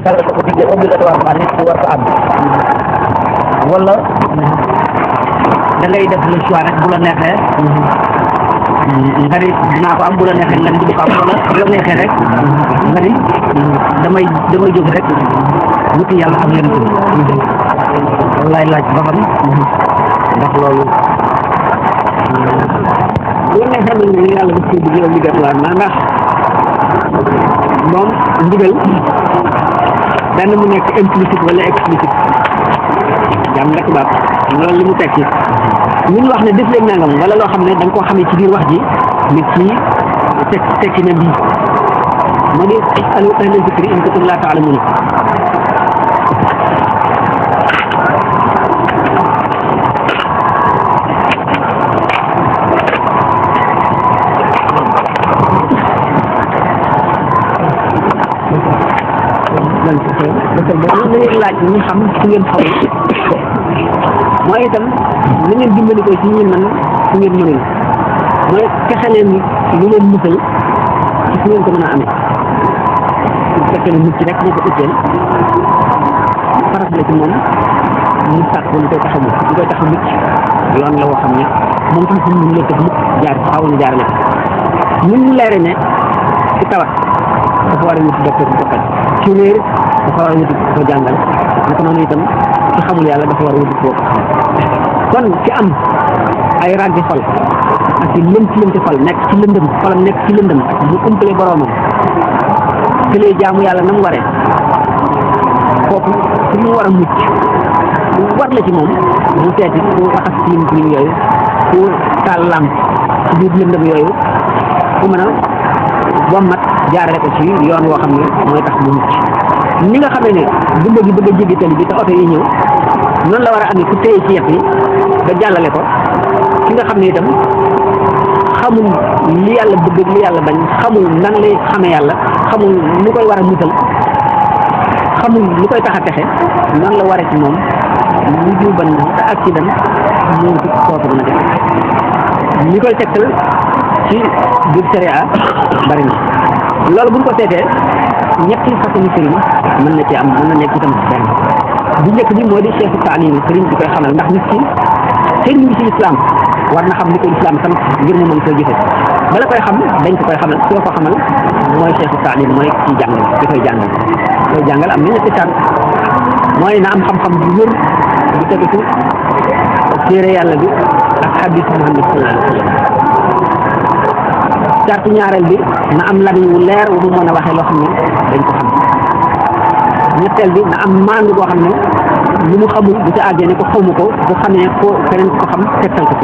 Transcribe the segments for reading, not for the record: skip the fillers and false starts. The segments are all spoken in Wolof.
dara ko digle obligatoirement nit ki war ko am wala da ngay def le choix rek bu la neexee nga ni dinaa ko am bu la neexee nga ni du ko am wala bu la neexee rek nga ni damay jóg rek wuti yàlla am yonent bi wallaay laaj ba xam ndax loolu bu la neexee nag ne yàlla daf koy digle obligatoirement ndax moom ndigal benn mu nekk implicite wala explicite jàng nga tubaab loolu li mu tekki ñun wax ne def leen nangam wala loo xam ne da nga koo xamee ci biir wax ji nit ki tekki na bii moo di alu ahla zikri in kuntum laa ta'lamuun dañuy laaj ñu xam fu ngeen xamul mooy itam na ngeen dimbali ko ci ñun man fu ngeen mënul mooy fexe leen lu leen musal ci fu ngeen ko mën a amee su fekkee ne nit ki rek moo ko utteel farat la ci moom mu sàkk lu koy tax a mucc lu koy tax a mucc yoon la woo xam ne moom tam fu mu la tax mucc jaar xaw na jaar la mun mu leere ne ci tawat dafa war a wuti docteur bu ko faj ci wéer dafa war a wuti ko jàngal naka noonu itam ci xamul yàlla dafa war a wuti koo xam kon ci am ay ràggi xol ak ci lënt xol nekk ci lëndëm xolam nekk ci lëndëm mu umpale boroomam këlee jaamu yàlla na mu waree kooku pour mu war a mucc lu war la ci moom mu seeti ku raxas tilim yooyu ku taal làmp ci biir lëndëm yooyu ku mën a wommat jaarale ko ci yoon woo xam ne mooy tax mu mucc ni nga xamee ne gumba gi bëgg a jéggi tali bi te oto yi ñëw noonu la war a amee ku téye ci yëf yi ba jàllale ko ki nga xam ne itam xamul li yàlla bëgg li yàlla bañ xamul nan lay xamee yàlla xamul lu koy war a musal xamul lu koy tax a texe noonu la waree ci moom lu juuban na te accident ñëw ci kooku mën a def li koy tegtal ci biir sharia bari na loolu buñ ko seetee ñetti façon sëriñ mën na ci am mën na nekk itam benn bu njëkk bi moo di cheikhu taalim sëriñ bi koy xamal ndax nit ki sëriñ bi ci islam war na xam li ko islam sant ngir mu mën koy jëfe bala koy xam dañ ko koy xamal soo ko xamal mooy cheikhu taalim mooy ci jàngal ki koy jàngal am na ñetti sart mooy na am xam-xam bu wér bu tegu ci téere yàlla bi ak hadis Muhammad sallallahu alayhi wa sallam sartu ñaareel bi na am lamiñ wu leer wu mu mën a waxee loo xam ne dañ ko xam ñetteel bi na am maandu boo xam ne lu mu xamul bu ca àggee ne ko xamu ko bu xamee ko keneen ko xam tegtal ko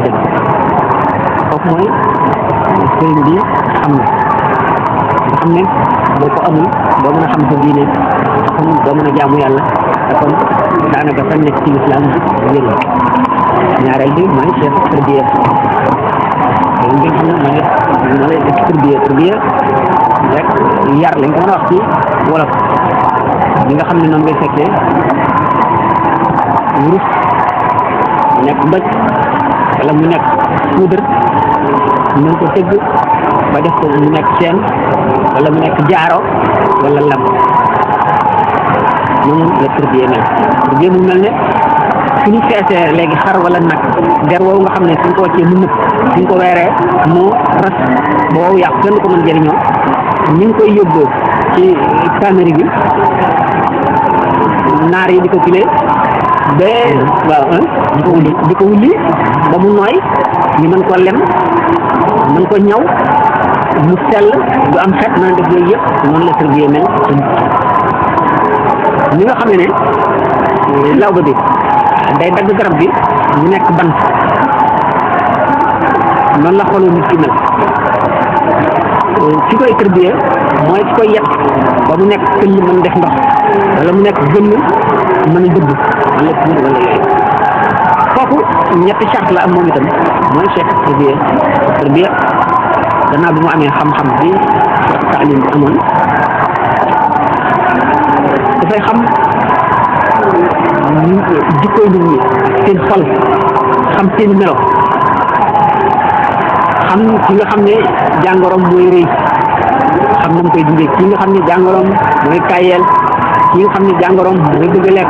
dégg foofu mooy sëriñ bi xam na nga xam ne boo ko amul doo mën a xam sa diine xamul doo mën a jaamu yàlla te kon daanaka fan nekk ci lislaam wér ñaareel bi mooy chef tarbiya loolu ngeen xam ne moo lay tarbiya rek yar lañ ko mën a wax ci wolof ñi nga xam ne noonu ngay fekkee wurus nekk mbëj wala mu nekk poudre mën ko tëgg ba def ko mu nekk seen wala mu nekk jaaro wala lam noonu la tarbiya mu mel ne suñu feesee léegi xar wala nag der woowu nga xam ne suñ ko wàccee mu nëpp suñ ko weeree moo ras ba wow yàqu kenn ko mën jëriñoo ñu ngi koy yóbboo ci tannerie bi naar yi di ko kilee ba waaw di ko wulli ba mu nooy ñu mën ko lem mën ko ñaw mu sell du am xet mën a def yooyu yëpp noonu la tarbiya mel ci ñi nga xam ne lawba bi day dagg garab bi mu nekk bant noonu la xooloo nit ki mel ci koy tarbiya mooy ci koy yet ba mu nekk këll mën def ndox wala mu nekk gënn mën a dëgg wala puur wala yooyu kooku ñetti charte la am moom itam mooy cheikh tarbiya gannaaw bi mu amee xam-xam bi taalim bi amoon dafay xam jikkoy nit ñi seen xol xam seen melo xam ki nga xam ne jàngoroom mooy rëy xam na mu koy dundee ki nga xam ne jàngoroom mooy kayeel ñi nga xam ne jàngoroom mooy bëgg a lekk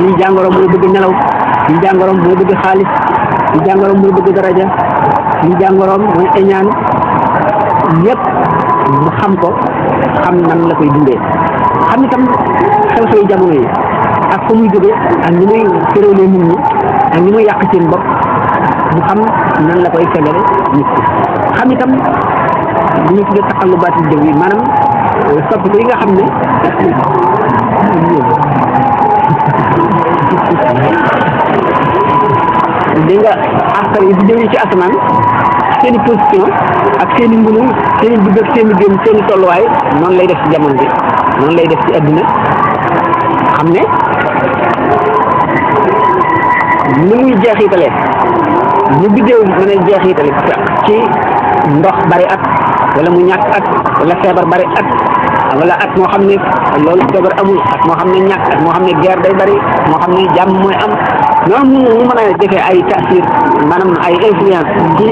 ñi jàngoroom mooy bëgg nelaw ñi jàngoroom mooy bëgg xaalis ñi jàngoroom mooy bëgg daraja ñi jàngoroom mooy eñaan yépp mu xam ko xam nan la koy dundee xam itam xew-xewi jamono yi ak fa muy jóge ak ni muy féréwlee nit ñi ak ni muy yàq seen bopp mu xam nan la koy fegale nit ki xam itam li ñu tuddee taqallubaat yi jëw yi maanaam soppi ko yi nga xam ne di nga askan yi di jógee ci asamaan seen i position ak seen i ngunu seen i dugg ak seen i génn seen i tolluwaay noonu lay def ci jamono bi noonu lay def ci adduna xam ne ni muy jeexitale ñu biddéew mën a jeexitale ci ndox bari at wala mu ñàkk at wala feebar bari at wala at moo xam ne loolu feebar amul at moo xam ne ñàkk at moo xam ne guerre day bari moo xam ne jàmm mooy am noonu mu mën a defee ay tasir maanaam ay influence ci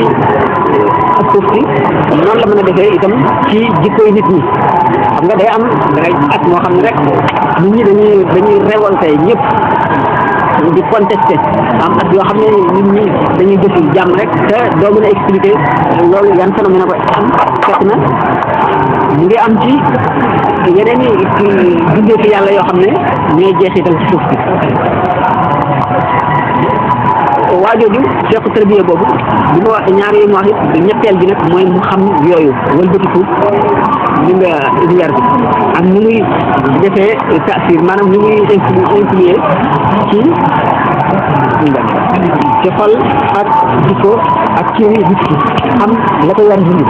suuf si noonu la mën a defee itam ci jikkoy nit ñi xam nga day am dangay at moo xam ne rek nit ñi dañuy révolté ñëpp di contesté am at yoo xam ne nit ñi dañuy jëful jàmm rek te doo mën a expliquer loolu yan phénomène ko am fekk na mu ngi am ci yeneen i dundee fi yàlla yoo xam ne ñooy jeexital ci suuf si waajooju seeku tarbiya boobu bi ma wax ñaar yi ma wax it ñetteel bi nag mooy mu xam yooyu wëlbatiku li nga univers bi ak ni muy defee tasir maanaam ni muy influer ci xol ak jikko ak cëri nit ki xam la ko war dund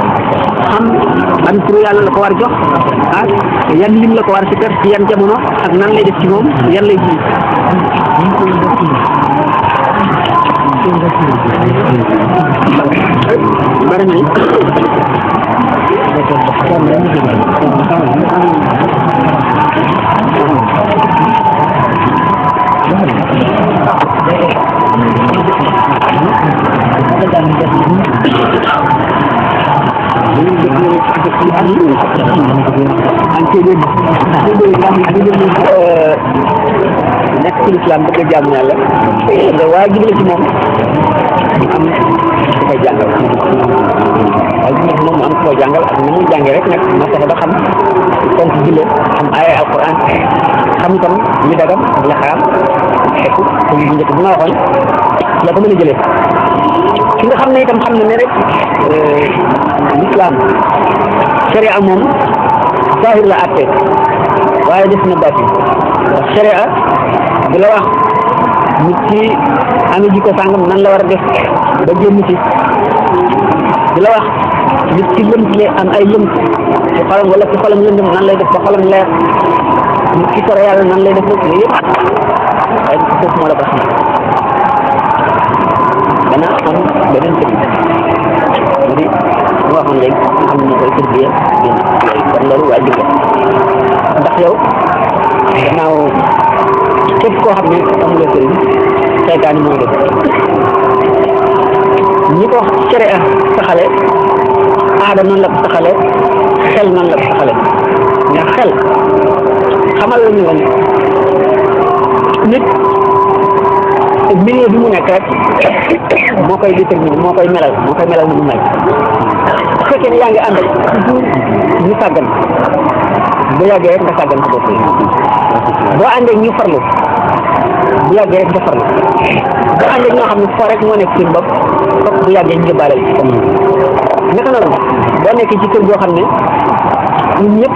xam ban tur yàlla la ko war jox ak yan lim la ko war si kër ci yan jamono ak nan lay def ci moom yan lay ji bari nañ nekk ci lislaam bëgg a jaamu yàlla nga waajib la ci moom am ku koy jàngal waajib la ci moom am ku koy jàngal ak na muy jàngee rek nag ma fexe ba xam fonk julle xam ay alquran xam itam li dagam ak la xaraam fekk ko bu njëkk bi ma waxoon la ko mën a jëlee ki nga xam ne itam xam na ne rek l'islam sharia moom zahir la àtte waaye def na baatin ndax sharia bi la wax nit ki amee jikko sàngam nan la war a def ba génn ci bi la wax nit ki lëmt le am ay lëmt ci xolam wala ci xolam lëndëm nan lay def ba xolam leer nit ki sore yàlla nan lay def ba yooyu yëpp waaye foofu moo la ko xam dana am beneen sëriñ mu di mu waxoon léegi xam ni koy tërbiyee kon loolu waaye jikko ndax yow gannaaw képp koo xam ne amuloo sëriñ seytaane mooy def ñi ko sharia saxale aada noonu la ko saxale xel noonu la ko saxale ndax xel xamal la ñu la nit milieu bi mu nekk rek moo koy déterminer moo koy melal ni mu mel bu fekkee ne yaa ngi ànd ak toujours ñu sàggan bu yàggee rek nga sàggan sa bopp boo àndee ñu farlu bu yàggee rek nga farlu boo àndee ñoo xam ne foo rek moo nekk seen bopp fokk bu yàggee ñu jëbaale ci comme naka noonu boo nekkee ci kër goo xam ne ñun ñëpp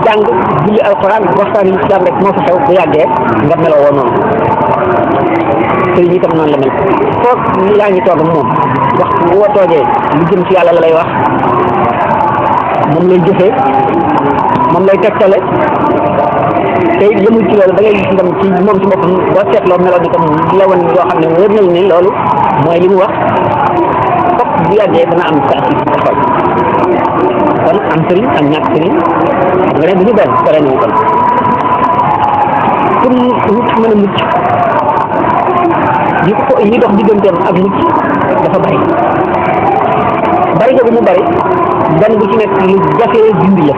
jàng julli alquran waxtaan yi islam rek moo fa xew bu yàggee nga meloo woo noonu sëriñ itam noonu la mel foog yaa ngi toog ak moom wax woo toogee lu jëm ci yàlla la lay wax moom lay jëfee moom lay tegtale te yëmul ci loolu da ngay gis ndam ci moom ci boppam boo seetloo meloo ni comme di la wan yoo xam ne wër nañ ne loolu mooy li mu wax foog bu yàggee dana am taasir ci sa xol kon am sëriñ am ñàkk sëriñ nga ne bu ñu benn sore nañu kon pour nit mën a mucc yi dox digganteem ak mucc dafa bari googu mu bari benn bu ci nekk lu jafee dindi la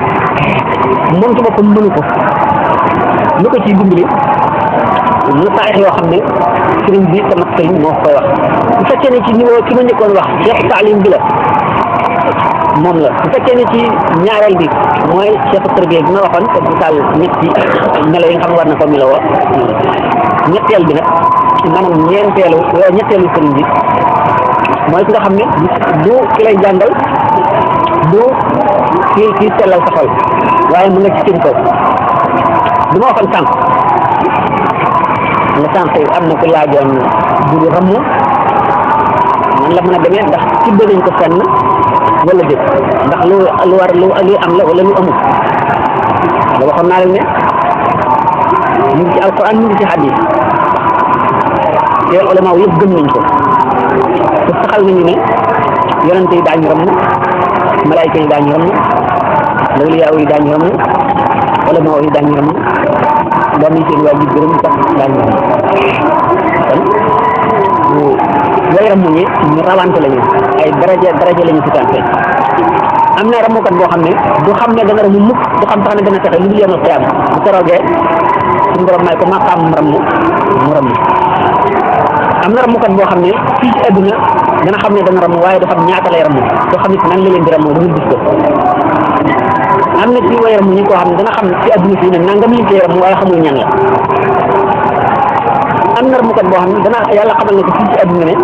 moom ci boppam mënu ko lu ko ciy dimbali lu tax yoo xam ne sëriñ bi sama sëriñ moo koy wax bu fekkee ne ci niveau ki ma njëkkoon wax cheikh taalim bi la moom la bu fekkee ne ci ñaareel bi mooy chef tarbiya bi ma waxoon te misaal ñetti melo yi nga xam ne war na ko meloo ñetteel bi nag maanaam ñetteelu sëriñ bi mooy ki nga xam ne du ki lay jàngal du kii sellal sa xol waaye mu nekk ci seen kaw du ma waxoon sànq nga sànq am na ko laajoon bu ramm nan la mën a demee ndax ci nañ ko fenn wala déet ndax lu war lu am la wala lu amul da waxoon naa leen ne ñu ngi ci alquran ñu ngi ci hadis te ulama yëpp gëm nañ ko te saxal nañu ne yonente yi daañu ramm malaayka yi daañu ramm lawliyaa yi daañu ramm ulama yi daañu ramm doom yi seen waajur gërëm sax daañu ramm kon yooyu ramm ñi ñu rawante lañu ay daraja lañu ci tànte am na rammukat boo xam ne du xam ne dana ramu mukk du xam sax ne dana texe lu dul yemal xiyaam bu ko roogee suñu borom may ko maqaam mu ramm am na rammukat boo xam ne fii ci àdduna dana xam ne dana ramm waaye du xam ñaata lay ramm du xam it nan la leen di rammoo du gis ko am na ci way ramm ñi koo xam ne dana xam ci àdduna fii ne nangam liñ koy ramm waaye xamul ñan la am na rammukat boo xam ne dana yàlla xamal ne ko fii ci àdduna ne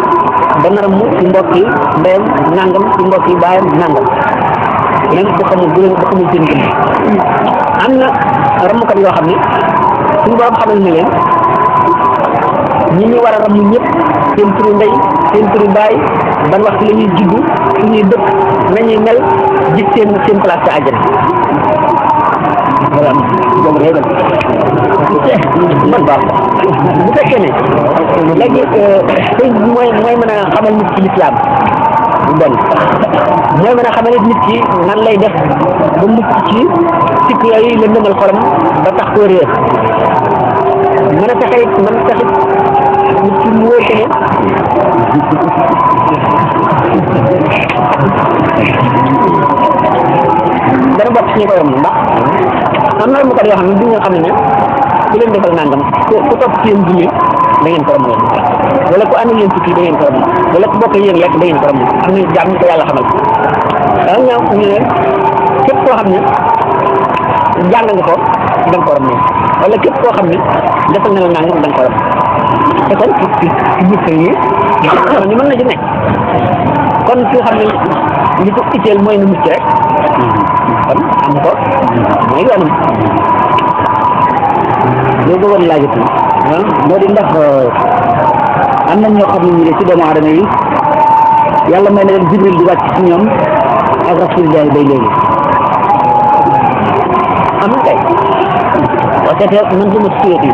dana ramm ci mbokk yi ndeyam nangam ci mbokk yi baayam nangam même bu xamul seen gën am na rammukat yoo xam ne suñu borom xamal ne leen ñi ñu war a ramm ñëpp seen turu ndey seen turu baay ban waxtu la ñuy juddu fu ñuy dëkk nañuy mel gis seen place ci àjjana voilà boobu day dem man baax bu fekkee ne léegi sëñ bi mooy mën a xamal nit ci lislaam bon mooy mën a xamal nit ki nan lay def ba mucc ci sikk yooyu la lëmal xolam ba tax koo réer mën a fexe nit ki mu wóor ko ne dana bokk ci ñu koy yomb ndax am na rammukat yoo xam ne du nga xam ne ku leen defal nangam ku topp ci yéen julli da ngeen ko ram wala ku ànd leen tukki da ngeen ko ram wala ku bokk yéen lekk da ngeen ko ram am na jaam ñu ko yàlla xamal waaw ñoom ñu ne képp koo xam ne jàng nga ko da nga ko ram wala képp koo xam ne defal na la nangam da nga ko ram te kon ci gis yi ñu mën na ci nekk kon ki xam ne li ko itteel mooy nu mucc rek kon am ko mooy yoonam loo bëggoon laajati moo di ndax am na ñoo xam ne ñu ne ci doomu aadama yi yàlla may na leen jibril di wàcc ci ñoom ak rasulillahi bay léegi am na kay boo seetee man sama suyet yi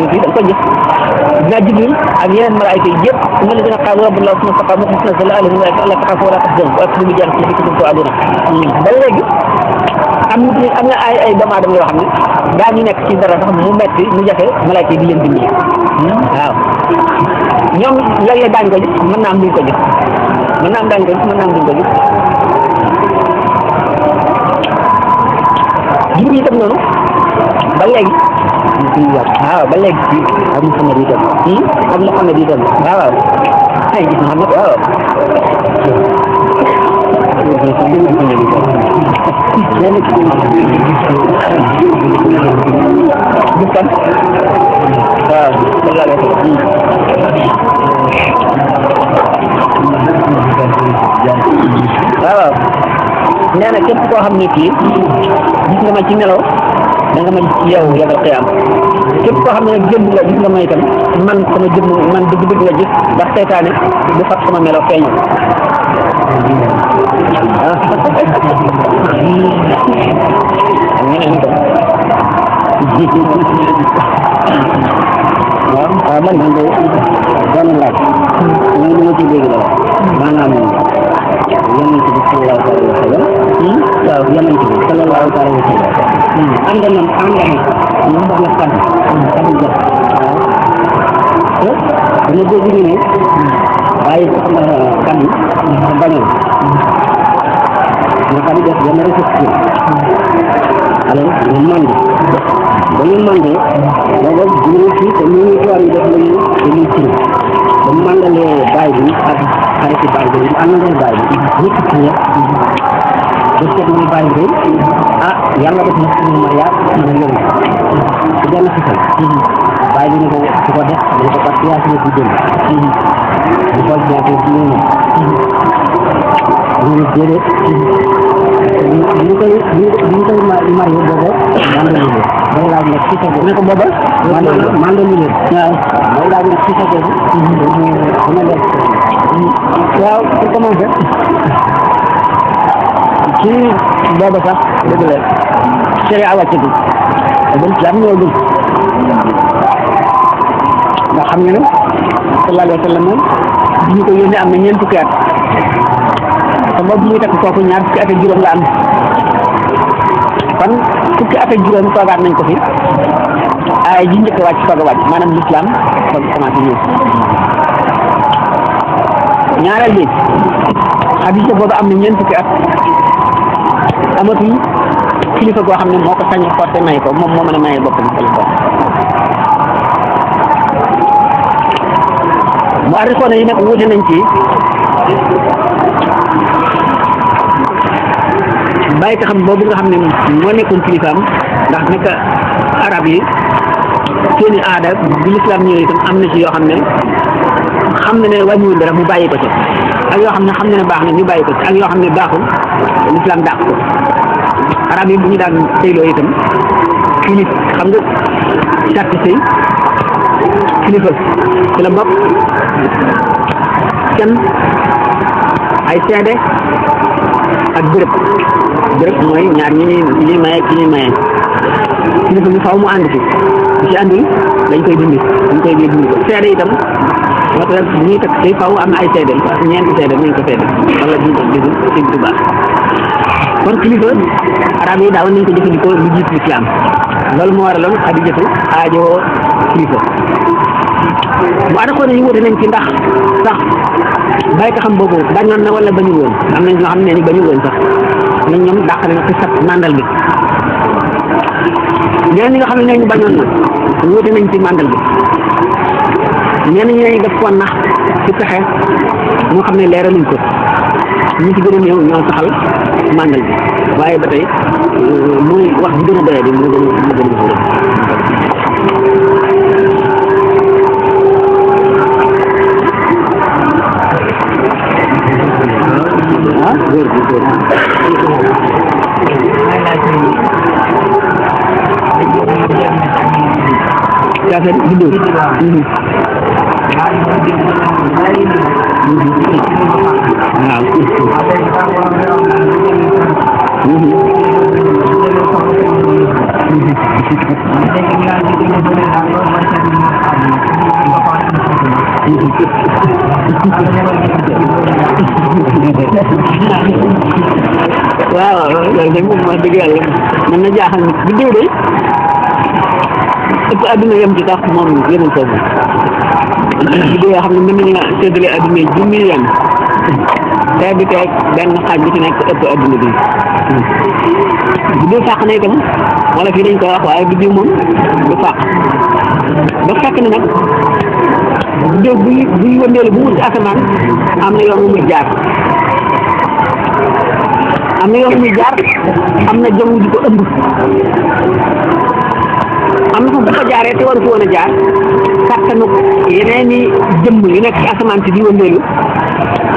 da nga ko gis dinaa jibril ak yeneen malaayka yi yëpp su ma la dina xaar rabbullah suma saqa mu xis na sala alayhi wa allah taxafu wala taxzanu wa aklu jaan ci fi ko aduna ba léegi am na ay doomu aadama yoo xam ne daa ñu nekk ci dara sax mu metti mu jafe malaayka yi di leen dimbali waaw ñoom léeg-léeg daañu ko gis mën naa am duñ ko gis mën naa am daañu ko gis mën naa am duñ ko gis jibril itam noonu ba léegi waaw ba léegi ak Muhammad itam ak Muhammad itam waaw ay gis Muhammad waaw gis kan waaw waaw nee na képp koo xam ne kii gis nga ma ci melo da nga ma gis ci yow yawmal qiyaam képp koo xam ne nag jëmm la gis nga ma itam man sama jëmm man dëgg-dëgg nga gis ndax seytaane du fat sama melo feeñu waaw man de doon laaj mooy li ma ci dégg la maanaam yonent bi sallallahu alayhi wa sallam waaw yonent bi sallallahu alayhi wa sallam ànd na moom wax na kaddu jot waaw dana dégg ñu ne waaye sax na kaddu bañoon ndax xam def benn réflexion alors ñu mànd ba ñu màndee booba ñu fii te ñu ngi tubaab yi def lañu dañuy ci ba mu màndalee baay bi ak xariti baay bi mu àndalee baay bi ñëpp ci ñëpp ba seet muy baay bi ah yàlla def na suñu mariage mën a yëngu ci benn xisal baay bi ne ko su ko def ne ko parce que yaa si jël ñu xool ñaata ci ñu déedéet ñu koy marié booba mandolile day laaj nag ci sa ne ko booba mandolile waaw day laaj nag ci sa boobu dina def waaw pour commencer ci booba sax dëgg la sharia wàccagul ba islam ñëwagul ndax xam nga ne sallallahu alayhi wa sallam moom bi ñu ko yónnee am na ñeent fukki at te boobu muy takk kooku ñaar fukki at ak juróom la am kon fukki at ak juróom toogaat nañ ko fi ay ji njëkk a wàcc soog a wàcc maanaam l'islam soog a commencé ñëw ñaareel bi Xadija boobu am na ñeent fukki at amatul kilifa goo xam ne moo ko sañ a porté may ko moom moo mën a maye boppam mu arrikoon yi nag wuute nañ ci bàyyi ko xam boobu nga xam ne moo nekkoon kilifaam ndax nekk arab yi seeni aada bi lislaam ñëwee itam am na ci yoo xam ne xam na ne wàññiwul dara mu bàyyi ko ci ak yoo xam ne baax na ñu bàyyi ko ci ak yoo xam ne baaxul lislaam dàq ko arab yi bu ñu daan sëyloo itam kilif xam nga sàkk sëy kilifa ci la bopp can ay seede ak bërëb mooy ñaar ñi maye ki ñuy maye kilifa bi faaw mu ànd ci bu ci àndul dañ koy dindi ko seede itam moo tax bu ñuy teg sëy faaw am na ay seede ñeenti seede nañ ko seede wala duñ ko gisul sëñ bu baax kon kilifa arab yi daawoon nañ ko jëfandikoo lu jiitu lislaam loolu moo waraloon Xadijatu aajowoo kilifa mu àndakoon nañu wute nañ ci ndax sax bàyyi ko xam boobu bañoon na wala bañul woon am nañ ñoo xam ne ni bañul woon sax nañ ñoom dàq nañ ci sat mandal bi ñeneen ñi nga xam ne ñu bañoon na wute nañ ci mandal bi ñeneen ñi nañ def ko nax ci pexe moo xam ne leeraluñ ko ñi ci gën a néew ñoo saxal mandal bi waaye ba tey muy wax bi gën a doyee di mu gën waaw loolu de moom wax dëgg yàlla mën na jaaxal nit bi diw de ëpp adduna yem ci tax moom yemul foofu bi diw yoo xam ne mën nañu séddale adduna yi junni yoon tey bi tey benn xaaj bi ci nekk ëpp adduna bi bi diw fàq na itam wala fii dañ ko wax waaye bi diw moom du fàq ba fekk na nag diw buy wëndeelu bu mu ci asamaan am na yoon mu muy jaar am na yoon muy jaar am na jaww ji ko ëmb am na foofu bu ko jaaree te waru ko woon a jaar kattanu yeneen i jëmm yu nekk ci asamaan si di wëndeelu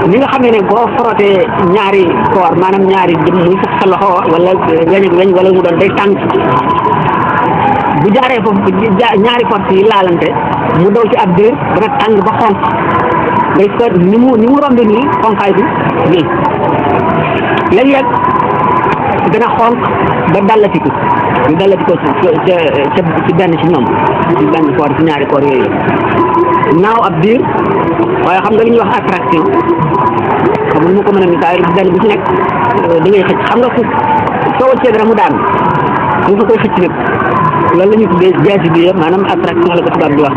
ni nga xam ne boo frotté ñaari koor maanaam ñaari jëmm muy sax sa loxo wala weñ ak weñ wala mu doon day tàng bu jaaree foofu ñaari force yi laalante mu daw ci ab diir dana tàng ba xonq ngay ko ni mu rombe nii xonqaay bi nii léeg-léeg dana xonq ba dallatiku ñu dallati ko ci benn ci ñoom ci benn koor ci ñaari koor yooyu naaw ab diir waaye xam nga li ñuy wax attraction xam nga mu ko mën a misaal benn bu ci nekk da ngay xëcc xam nga fu soo wëccee dara mu daan da nga koy xëcc nag loolu la ñuy tuddee jaasibiya maanaam attraction la ko tubaab di wax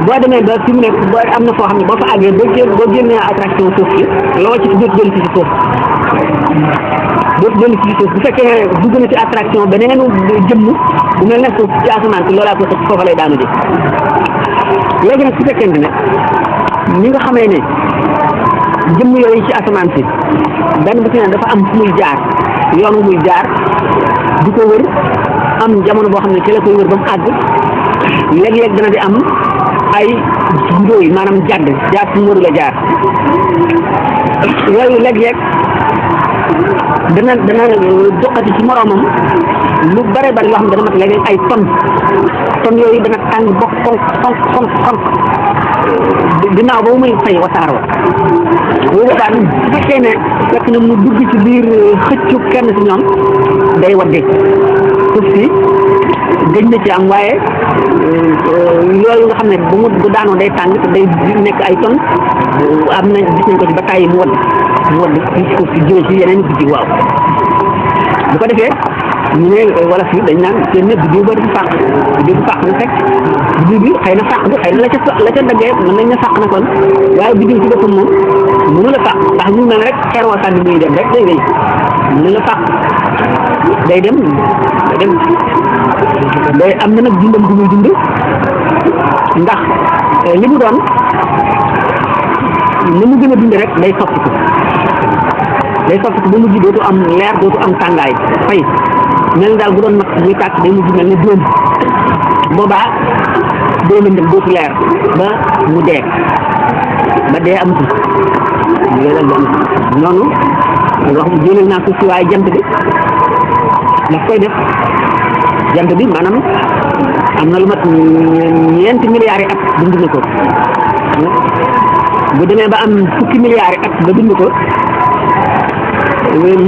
boo demee ba fi mu nekk boo am na foo xam ne boo fa àggee boo génnee attraction suuf si loo ci jot jël ci suuf dootu dellu ci suuf bu fekkee dugg na ci attraction beneenu jëmm bu mel ne suuf ci asamaan si loolaa ko xëcc foofa lay daanu ji léegi nag su fekkente ne ñi nga xamee ne jëmm yooyu ci asamaan si benn bu ci ne dafa am fu muy jaar yoon wu muy jaar di ko wër am jamono boo xam ne ci la koy wër ba mu àgg léeg-léeg dana di am ay ndóoy maanaam jàdd jaar fu mu waru la jaar yooyu léeg-léeg dana joxati ci moroomam lu bare bari loo xam ne dana mat léeg-léeg ay ton yooyu dana tàng ba xonk ginnaaw ba muy fay wasaaroo boobu daal bu fekkee ne fekk na mu dugg ci biir xëccu kenn si ñoom day wadde suuf si gëj na ci am waaye yooyu nga xam ne bu daanoo day tàng day nekk ay ton am na gis nañ ko ci ba tàyyi mu wadd ci suuf si jóge ci yeneen biddiw waaw bu ko defee ñu ne wala fii dañ naan seen ne biddiw ba du fàq biddiw bu fàq na fekk biddiw bi xëy na fàq bi xëy na la ca daggee mën nañ ne fàq na kon waaye biddiw ci boppam moom mënu la fàq ndax ñu mel rek xeer wa sànni muy dem rek day wéy mënu la fàq day dem day am na nag dundam du muy dund ndax li mu doon ni mu gën a dund rek day soppiku ba mujj dootu am leer dootu am tàngaay fay mel ni daal bu doon mag muy tàkk day mujj mel ne dóom boobaa day lëndëm dootu leer ba mu dee ba dee amatul yooyu daal di am noonu wax jëlal naa suuf si waaye jant bi daf koy def jant bi maanaam am na lu mat ñeenti milliards yi at dund na ko bu demee ba am fukki milliards yi at ba dund ko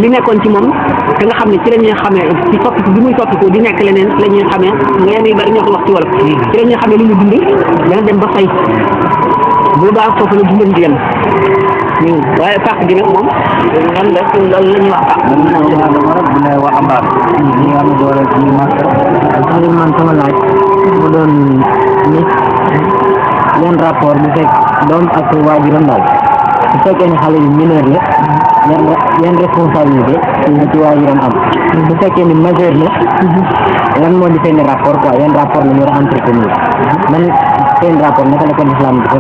li nekkoon ci moom te nga xam ne ci la ñuy xamee ci soppiku bi muy soppiku di nekk leneen ci la ñuy xamee ngeen yu bari ñoo ko wax ci wolof ci la ñuy xamee li ñu dund dana dem ba fay boobaa foofu la dundam di yem waaye fàq gi nag moom lan la loolu la ñuy wax fàq bu ne waxambaane ñi am doole ci marché man sama laaj bu doon nit yan rapport bu fekk doom ak waajuram daal bu fekkee ne xale bi mineur la yan responsabilité la ci waajuram am bu fekkee ni majeur la lan moo di seen rapport quoi yan rapport la ñu war a entretenir man seen rapport naka la ko islam di ko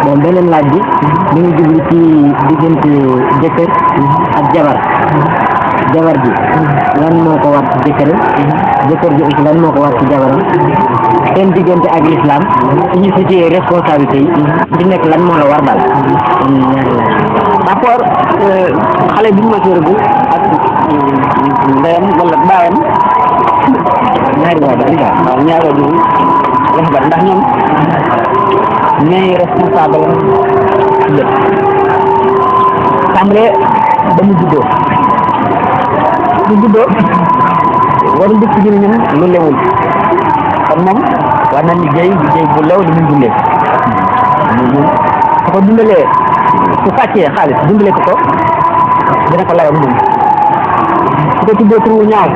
bon beneen laaj bi ñu ngi jublu ci diggante jëkkër ak jabar ji lan moo ko war ci jëkkëram jëkkër ji aussi lan moo ko war ci jabaram seen diggante ak l'islam ñu situé responsabilité yi di nekk lan moo la war daal kon ñaari laaj rapport xale bi mu maturagul ak ndeyam wala baayam ñaari waajur waaw ñaari waajur la bari ndax ñoom ñooy responsable ci lépp tàmbalee ba mu juddoo warul dëkk ci ñun lu lewul kon moom war na liggéey bu lew li muy dundee su ko dundalee su fàccee xaalis dundalee ko dina ko layoo moom su ko tuddee tur wu ñaaw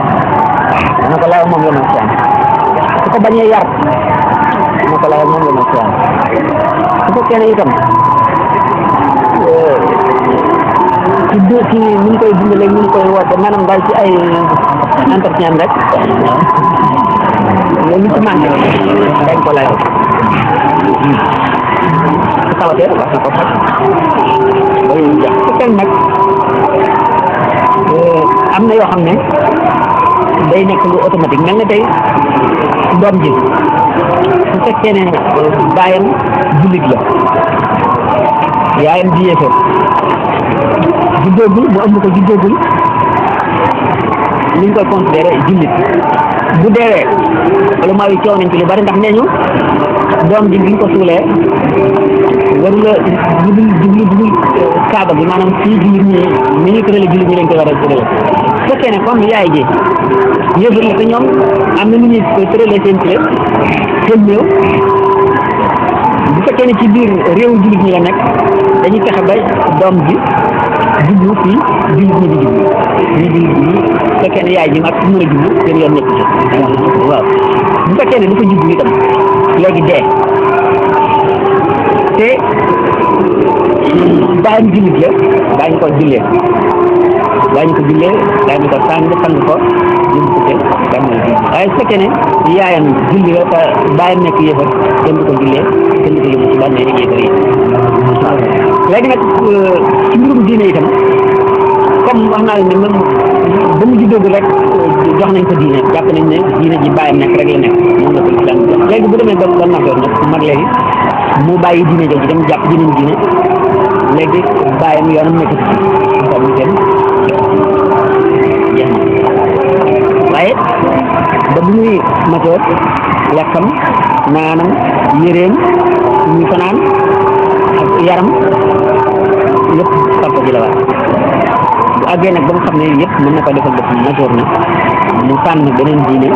dina ko layoo moom yoon na siyaan su ko bañee yar dina ko layoo moom yoon na siyaan su fekkee ne itam ci ni ñu koy dundalee ni ñu koy woote maanaam daal ci ay entretien rek loolu ci manqué dañ ko layoo su tawatee wax na ko faj loolu jax su fekkee nag am na yoo xam ne day nekk lu automatique mel na tey doom ji su fekkee ne baayam jullit la yaayam di yéefar juddoogul mu ëmb ko juddoogul ni ñu koy considéré jullit bu deewee wala maa yi coow nañ ci lu bari ndax nee ñu doom ji biñ ko suulee warula jublu kaaba bi maanaam fii jullit ñi ni ñuy tërale jullit ñi lañ koy war a tërale su fekkee ne comme yaay ji yëfër la te ñoom am na nu ñuy tërale seen néew bu fekkee ne ci biir réewu jullit ñi la nekk dañuy fexe ba doom ji jublu fii jullit ñi di jublu ñi di bu fekkee ne yaay ji ak fu mën a jublu seen yoon nekk ci waaw bu fekkee ne dafa jublu itam léegi dee te bàyyam jullit la daañu ko jullee daañu ko sang ko yóbbu ko te bàmmeel bi waaye su fekkee ne yaayam julli la te bàyyam nekk yéefar kenn du ko jullee kenn du ko yóbbu ci bàmmeel yéefar yi waaw léegi nag ci mbirum diine itam comme wax naa la ne même ba mu juddoo rek jox nañ ko diine jàpp nañ ne diine ji bàyyam nekk rek la nekk moom la ko islam jox léegi bu demee ba masoor nag mag léegi mu bàyyi diine jooju dem jàpp diine léegi bàyyam yoonam nekk ci tam kenn jeex na waaye ba bu muy masoor lekkam naanam yéreem ñu fanaan ak yaram lépp papa ji la war bu àggee nag ba nga xam ne yëpp mën na ko defal bopp masoor na mu tànn beneen diine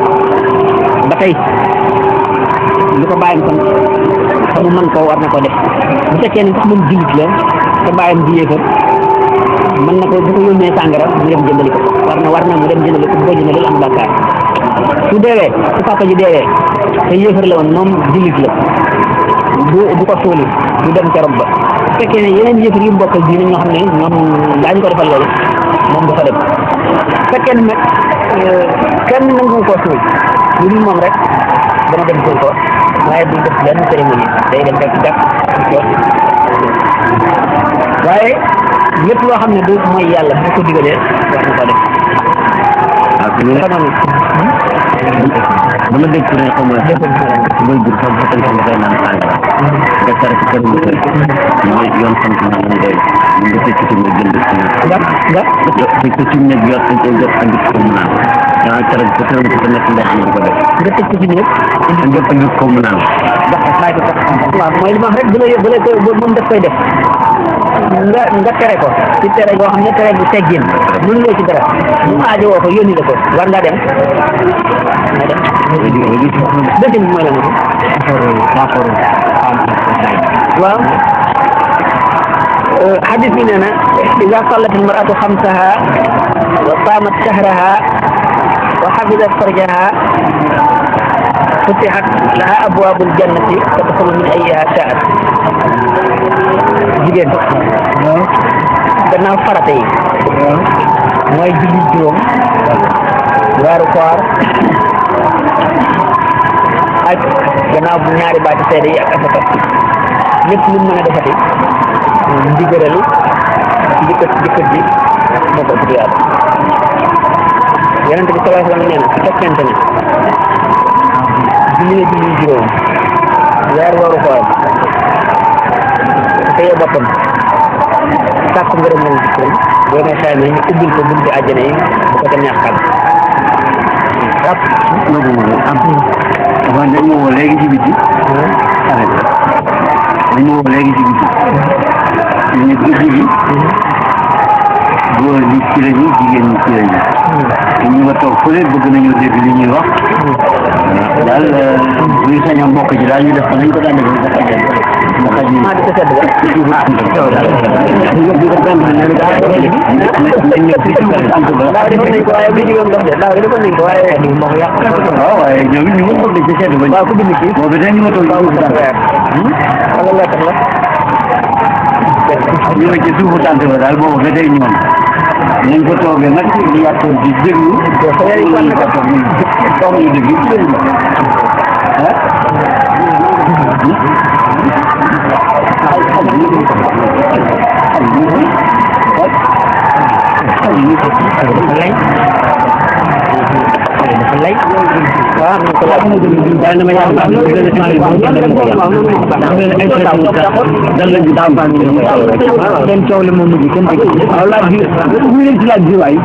ba tey lu ko bàyyam kon te mu mën koo war na ko def bu fekkee ne sax moom jullit la te bàyyam di yéefar mën na ko bu ko yónnee sàngara mu dem jëndali ko war na mu dem jëndali ko bu ko jëndali am bàkkaar su deewee su papa ji deewee te yéefar la woon moom jullit la du ko suuli du dem ca rob ba su fekkee ne yeneen yéefar yu bokkal diine ñoo xam ne ñoom daañu ko defal loolu moom du fa dem su fekkee ne nag kenn nangu koo suul lu dul moom rek dana dem suul ko waaye du def benn cérémonie day dem rek jàpp waaye lépp loo xam ne du mooy yàlla bu ko digalee war na ko def. dama dégg ne xaw ma mooy jur sax bu fekkee ne day naan sàngara nga tere ci kër mu mooy yoon sant na mu doy nga tëj ci nga jënd ci nga tëj ci nekk yor ko jot andi ko mu naan daa tere ko tere ko nekk ndox mi di ko def nga tëj ci nekk nga andi ko mu naan waaw mooy li ma wax rek bu la moom daf koy def nga tere ko ci tere boo xam ne tere bu teggin mënu loo ci dara mu aajo woo ko yónni la ko war nga dem dëgg mooy la waaw hadis bi nee na ida sallat al mar'atu xamsaha wa saamat shahraha wa xafidat farjaha futihat laha abwaabul jannati tadxulu min ayyiha sha'at jigéen gannaaw farata yi mooy julli juróom weeru koor ak gannaaw bu ñaari baati seede yi ak asaka lépp lu mën a defati ndigaral jëkkër ji moo ko ëpp yàlla yonente bi sallallahu alayhi wa sallam nee na su fekkente ne julli na julli juróom weeru koor teye boppam sàkk ngërëm moom jëkkëram boo may xayma ñu ubbil ko bunti àjjana yi bu ko ca neex xam rab avant dañ ma woo léegi ci biti arrêté dañ ma woo léegi ci biti ñu guddi gi góor ñi ci lañu jigéen ñi ci lañu ñu nga toog fële bëgg nañu dégg li ñuy wax daal bu ñu sañoon mbokk ji daal ñu def ko nañ ko daan def ndax waaye ñoom it ñu ngi bëgg ci sedd ba boobu dañu ma toog ñu ngi ci suufu tànt ba daal boobu ba tey ñoom nañ ko toogee nag di yàttoon di déglu toog ñu déglu déglu lay waaw man ko laaj daal na ma yaa am dal lañu daaw ba ñu kenn coow le moom mujj kenn dégg waaw laaj bi ñu leen ci laaj bi waay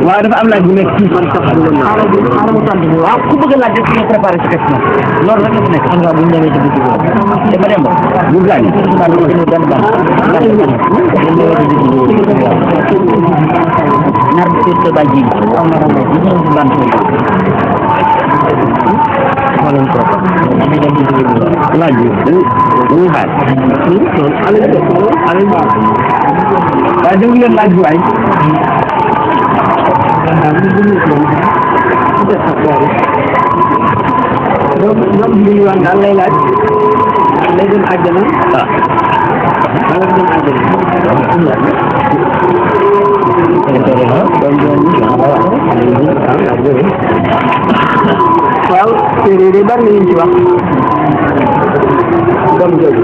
waaw dafa am laaj bu nekk ci waaw ku bëgg laaj ñu préparé ci question loolu rek la nekk xam nga bu ñu demee ci biir dafa dem bu laaj nar bi ci ba ji am na ram bi ñu ci ban ko wala ko laaj bi ñu xaar ale waaye déglu leen laaj bi waay ñoom ñu wax daal lay laaj lay dem àjjana wala dem waaw téere yi bari na ñu ci wax doom jooju